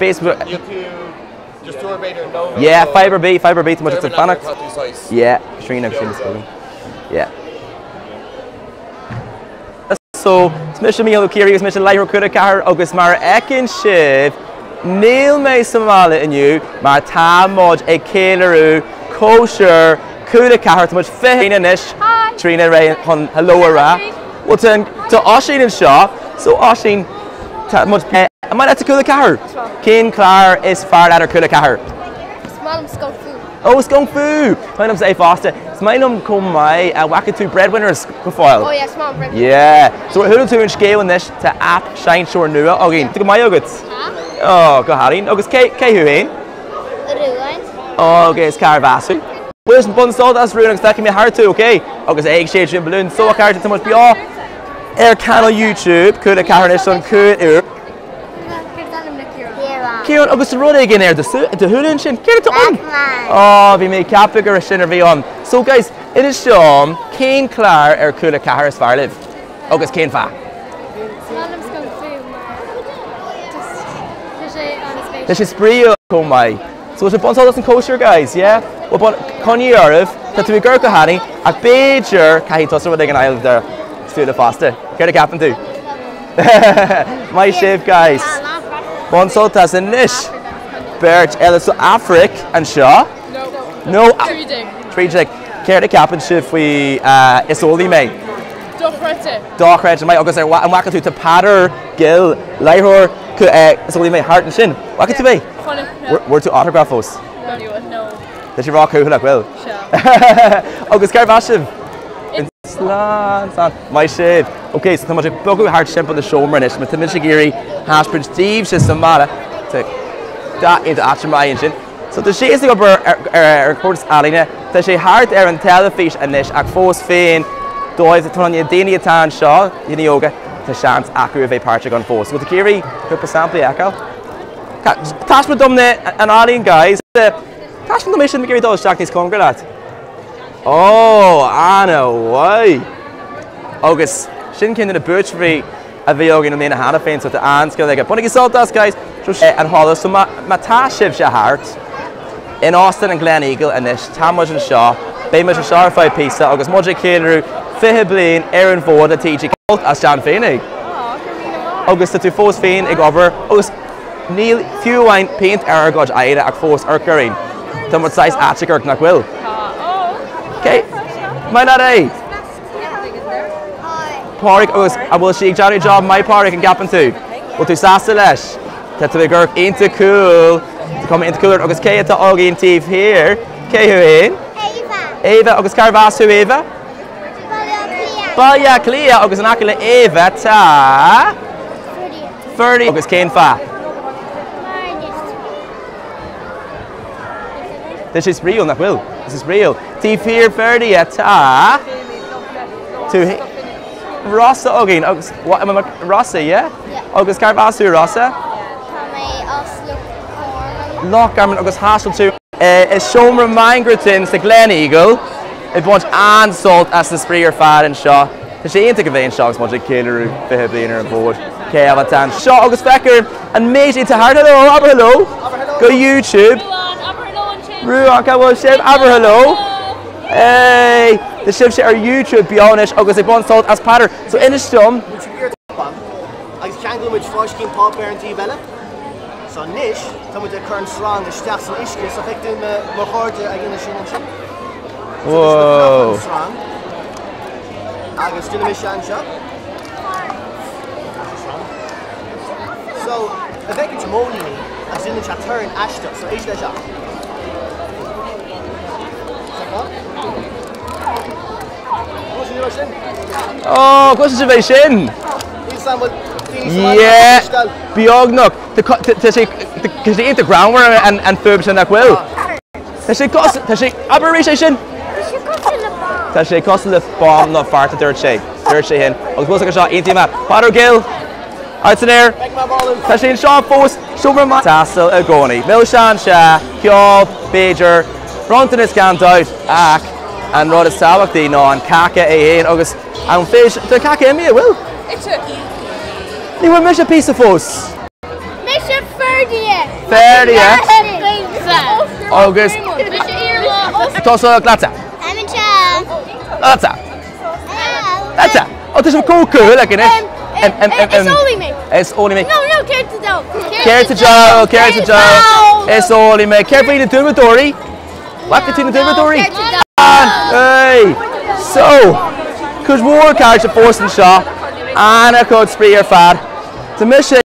Facebook. Níl tú just tuar b'fhéidir nóiméad Yeah, nó fadhb ar bith, fadhb ar bith, tá muid deir ag mé leat fanacht. tá tú saghas Yeah, Tríona agus Séamus beoga. Gogan. Yeah. So, is mise Mícheál Ó Ciaraidh agus mise láithreoir Cúla 4 agus mar a fheiceann sibh, níl mé sa mbaile inniu mar tá muid ag ceiliúradh cóisir Cúla 4, tá muid 20 anois. Hi! Tríona réidh chun hello a rá. Bhuel tá tá Oisín anseo, so Oisín, tá muid an maith leat Cúla 4? Cén clár is fearr leat ar Cúla 4? Is maith liom Skunk Fu. Oh, Skunk Fu! Is maith liomsa é fosta. Is maith liom chomh maith, an bhfaca tú Breadwinners go fóill? Oh yeah, is maith liom Breadwinners. Yeah. So ar chuala tú an scéal anois, tá aip seinnteoir nua againn. Tá go maith agat? Tá. Oh, go hálainn. Agus cé cé thú féin? Rúin. Agus cárbh as thú? Bhuel, bain sult as Rúin agus feicfidh mé thart tú, ok? Agus ag séideadh an balún so a chairde tá muid beo ar channel YouTube, Cúla 4 anois don cúigiú huair. Ciarán, agus rud éigin ar do shúile ansin, céard atá ann? Ó, bhí mé ag ceapadh gur sin a bhí ann. So guys, inis dom, cén clár ar Cúla 4 is fearr libh? Agus cén fáth? Is maith liom Skunk Fu mar just tá sé an-spéisiúil. Tá sé spraíúil chomh maith. So is bain sult as an cóisir guys, yeah? Well bain, coinnigh oraibh, tá tú ag amharc go hálainn, ach b'fhéidir caithfidh tusa rud éigin a fháil do shúile fosta. Céard a ceapann tú? Maith sibh guys. Bain sult as anois. Beirt eile so Aifric anseo. No. 13. 13. Céard a ceapann sibh faoi Is Eolaí Mé? Dochreidte. Dochreidte maith agus ar an bhfaca tú tá Peadar Gill, láithreoir Is Eolaí Mé thart ansin. Bhfaca tú é? Chonaic mé. Bhfuair tú autograph fós? No. Tá sé róchúthaileach, bhfuil? Sea. Agus cérbh as sibh? Slán, slán. Maith sibh. Ok, so tá muid ag bogadh thart timpeall na seomra anois, má tá muid ag iarraidh thaispeáint daoibhse sa mbaile. Tá dath iontach ait maith ansin. So tá sé ag obair ar an córas ealaíne, tá sé thart ar an teilifís anois ach fós féin dóibh tá na daoine atá anseo, daoine óga, tá seans acu a bheith páirteach ann fós. So tá Ciarraí cúpla samplaí a fheiceáil. Taispeáin dom na an ealaín guys. Taispeáin dom é sin ag iarraidh dul isteach níos cóngaraí leat. Ó, ana-mhaith! Agus sin ceann de na buaiteoirí a bhí againn i mbliana cheana féin, so tá an-scil aige. Bainigí sult as, guys! So sin an halla. So má tá sibhse thart in Óstán an Gleneagle anois, tá muid anseo, beidh muid anseo ar feadh píosa agus muid ag ceiliúradh 20 bliain ar an bhfód le TG as Sean Féinig. Agus tá tú fós féin ag obair agus níl fiú amháin péint ar ár gcuid aghaidhe ach fós amharc orainn. Tá muid saghas aisteach nach bhfuil? Tá. Ó! Okay. Maith leat é! Pádraig agus an bhfuil sí ag déanamh job maith Pádraig an gceapann tú? Bhfuil tú sásta leis? Tá tú ag amharc iontach cool. Tá cuma iontach cool ort agus cé atá againn taobh thiar? Cé thú féin? Éabha. Éabha agus cérbh as thú Éabha? Baile Átha Cliath. Baile Átha Cliath agus in aice le Éabha tá? Ferdia. Ferdia agus cén fáth? Mar just. Tá sé spraíúil nach bhfuil? Tá sé spraíúil. Taobh thiar Ferdia tá tú Rossa againn agus Rossa, yeah? Agus cérbh as thú Rossa? Tá mé as Loch Garman. Loch Garman agus thaistil tú i seomra Mangerton sa Gleneagle ag baint an-sult as an spraoi ar fad anseo. Tá sé iontach a bheith anseo agus muid ag ceiliúradh 20 bliain ar an bhfód. Cé atá anseo agus feictear an méid atá thart. Hello, abair hello go YouTube. Ruán, abair hello ansin. Ruán, cá bhfuil sibh? Abair hello. Hey, tá sibhse ar YouTube beo anois agus ag baint sult as Peadar. So inis dom. Agus ceanglaíonn muid fáiscín páipéir an taobh eile. So anois tá muid ag cur an srang isteach san uisce so feic tú mo chairde ag déanamh sin ansin. Whoa. An srang. Agus déanfaidh mise anseo. So, a bhfeiceann tú móilíní agus déanann sé torann aisteach, so éist leis seo. Cloiseann tú é sin? Ó, cloiseann sibh é sin? Yeah, beagnach. Tá sé tá sé iontach greannmhar an fuaim sin nach bhfuil? Tá sé cosúil, tá sé, abair arís é sin! Tá sé cosúil le bomb. Tá sé cosúil le bomb nó feart a dúirt sé. Dúirt sé sin. Agus bhfuil sé seo iontach maith. Peadar Gill, out san aer. Tá sé anseo fós, seomra maith. Taisteal i gcónaí. Milseáin sea, ceol, b'fhéidir, bronntanas gan dabht, ach an rud is tábhachtaí ná an cáca é féin agus an fish. Tá an cáca imithe, bhfuil? Ite. Ní bhfuair mise píosa fós. Mise. Ferdia. Ferdia. Agus tosóidh leatsa. Leatsa. Leatsa. Ó tá sibh chomh cúthaileach anois. Is eolaí mé. Is eolaí mé. No, no, céard tá dó? Céard tá dó? Céard tá dó? Is eolaí mé. Céard faoi na dúmadóirí? Bhfaca tú na dúmadóirí? Hey! So, cuid mhór cairde fós anseo. An-chuid spraoi ar fad. Tá mise.